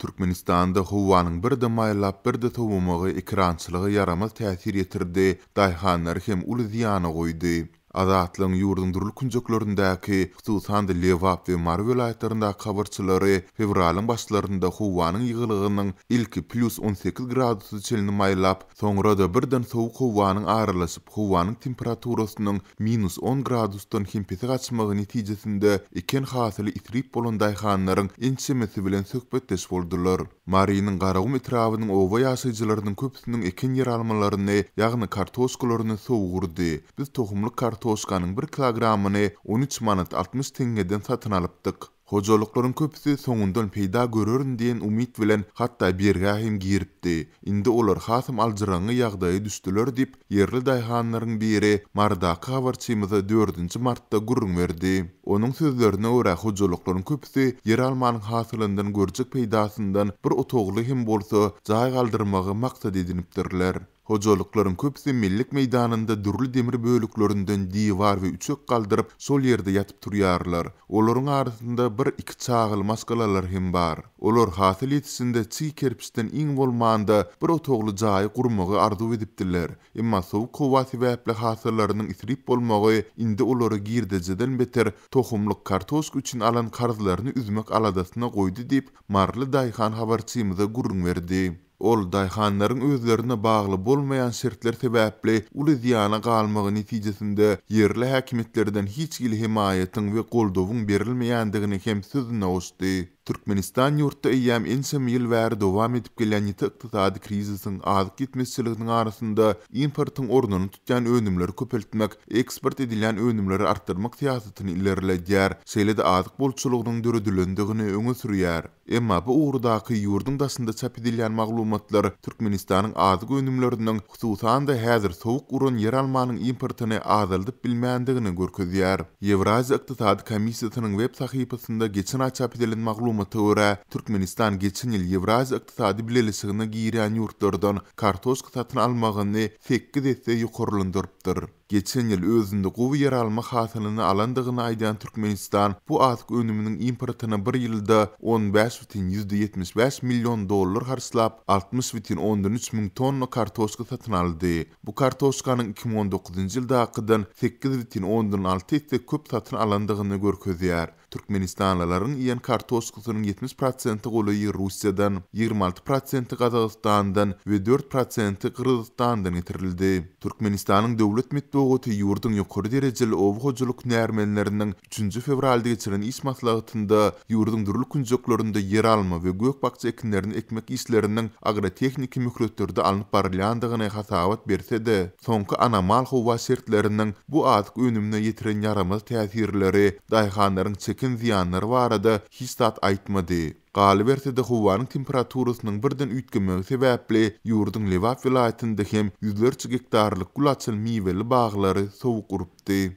Türkmenistanda howanyň birde maýlap, birde sowamagy ekerançylyga ýaramaz täsir ýetirdi, daýhanlary hem uly zyýana goýdy. Azatlygyň ýurduň dürli künjeklerindäki, hususan-da Lebap we Mary welaýatlaryndaky habarçylary fewralyň başlarynda howanyň ýygylygynyň ilki plýus 18 gradusa çenli maýlap, soňra-da birden sowuk howanyň aralaşyp, howanyň temperaturasynyň minus on gradusdan hem pese gaçmagy netijesinde eken hasyly isrip bolan daýhanlaryň ençemesi bilen söhbetdeş boldular. Marynyň Garagum etrabynyň oba ýaşaýjylarynyň köpüsiniň eken ýeralmalaryny, ýagny kartoşkalaryny sowuk urdy. Biz tohumlyk kartoşkanyň bir kilogramyny 13 manat 60 teňňeden satyn alypdyk. Hojalyklaryň köpüsi soňundan peýda görerin diýen umyt bilen hatda bergä hem giripdi. Indi olar hasam aljyraňňy ýagdaýa düşdüler diýip, ýerli daýhanlaryň biri Marydaky habarçymyza dördünji martda gürrüň berdi. Onuň sözlerine görä, hojalyklaryň köpüsi ýeralmanyň hasylyndan görjek peýdasyndan bir otagly hem bolsa jaý galdyrmagy maksat edinipdirler. Hojalyklaryň köpüsi mellek meýdanynda dürli demir böleklerinden diwar we üçek galdyryp, şol ýerde ýatyp turýarlar. Olaryň arasynda bir-iki çagaly maşgalalar hem bar. Olar hasyl ýetişinde çig kerpiçden iň bolmanda bir otagly jaýy gurmagy arzuw edipdiler. Emma sowuk howa sebäpli hasyllarynyň isrip bolmagy indi olary girdejiden beter tohumlyk kartoşka üçin alan karzlaryny üzmek aladasyna goýdy diýip, maryly daýhan habarçymyza gürrüň berdi. Ol daýhanlaryň özlerine bagly bolmaýan şertler sebäpli uly zyýana galmagy netijesinde ýerli häkimiýetlerden hiç hili hemaýatyň we goldawyň berilmeýändigini hem sözüne goşdy. Türkmenistan ýurtda eýýäm ençeme ýyl bäri dowam edip gelýän ýiti ykdysady krizisiň, azyk ýetmezçiliginiň arasynda importyň ornuny tutýan önümleri köpeltmek, eksport edilýän önümleri artdyrmak syýasatyny ilerledýär, şeýle-de azyk bolçulygynyň döredilendigini öňe sürýär. Emma bu ugurdaky ýurduň daşynda çap edilýän maglumatlar Türkmenistanyň azyk önümleriniň, hususan-da häzir sowuk uran ýeralmanyň importyny azaldyp bilmändigini görkezýär. Ýewraziýa ykdysady komissiýasynyň web sahypasynda geçen aý çap edilen maglumata görä, Türkmenistan geçen ýyl Ýewraziýa ykdysady bileleşigine girýän ýurtlardan kartoşka satyn almagyny sekiz esse ýokarlandyrypdyr. Geçen ýyl özünde gowy ýeralma hasylyny alandygyny aýdýan Türkmenistan bu azyk önüminiň importyna bir ýylda 15,75 million dollar harçlap, 60,3 müň tonna kartoşka satyn aldy. Bu kartoşkanyň 2019-njy ýyldakydan 8,6 esse köp satyn alandygyny görkezýär. Türkmenistanlylaryň iýen kartoşkasynyň 70 prosente golaýy Russiýadan, 26 prosenti Gazagystandan we 4 prosenti Gyrgyzystandan getirildi. Türkmenistanyň döwlet metbugaty ýurduň ýokary derejeli oba hojalyk hünärmenleriniň üçünji fewralda geçiren iş maslahatynda ýurduň dürli künjeklerinde ýeralma we gök-bakja ekinlerini ekmek işleriniň agrotehniki möhletlerde alnyp barylýandygyny hasabat berse-de, Soňky anomal howa şertleriniň bu azyk önümine ýetiren ýaramaz täsirleri, daýhanlaryň çeken zyýanlary barada hiç zat aýtmady. Galyberse-de, howanyň temperaturasynyň birden üýtgemegi sebäpli ýurduň Lebap welaýatynda hem ýüzlerçe gektarlyk gül açan miweli baglary sowuk urupdy.